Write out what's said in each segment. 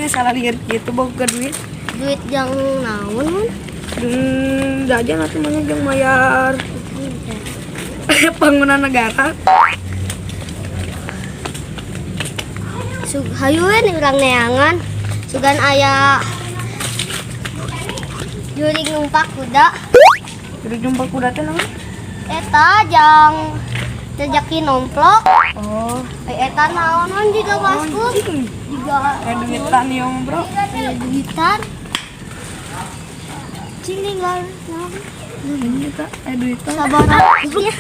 Aing salah lieur kitu boga duit. Duit jang naon, Wan? Jajan atuh mah jeung mayar bangunan negara. Sug hayu we nih urang neangan. Sugan aya jurig numpak kuda. Jurig numpak kuda teh naon? Eta jang jejaki nomplok. Oh. Eh, eta naon, Wan, jiga baskum. Jiga Kayak duitan ya, bro. Aya duitan. Cing tinggal naon? Ini tak aya duitan. Sabar ya.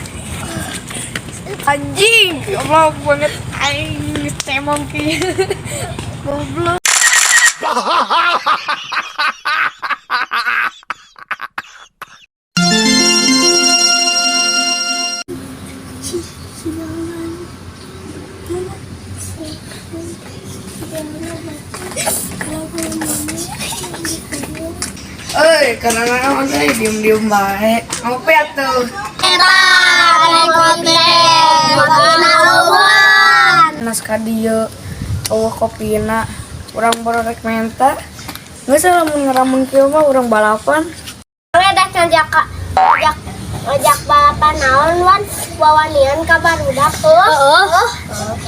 Anjing, goblok banget aing cemong ki. Goblok. Euy, karena naon teh diem-diem bae. Ngopi atuh. Eta kopi kopina eueuh. Nas ka dieu eueuh kopina. Urang baru rek menta. Geus lamun ngeramun kieu mah urang balapan. Udah ngajak ngajak ngajak balapan naon, Wan? Wawanian ka barudak, heuh.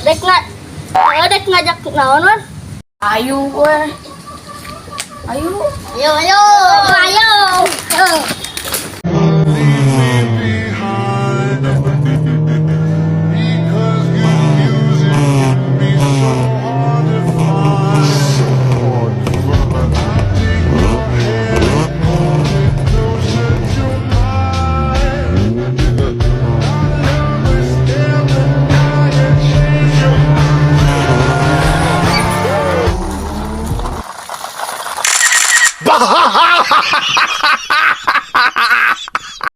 Dek dek ngajak naon, Wan? Ayo we. Ayo. Ayo ayo ayo. Heuh. Behind because good music can be so hard to find. I take your hand and hold it closer to mine. I understand the now you change your mind.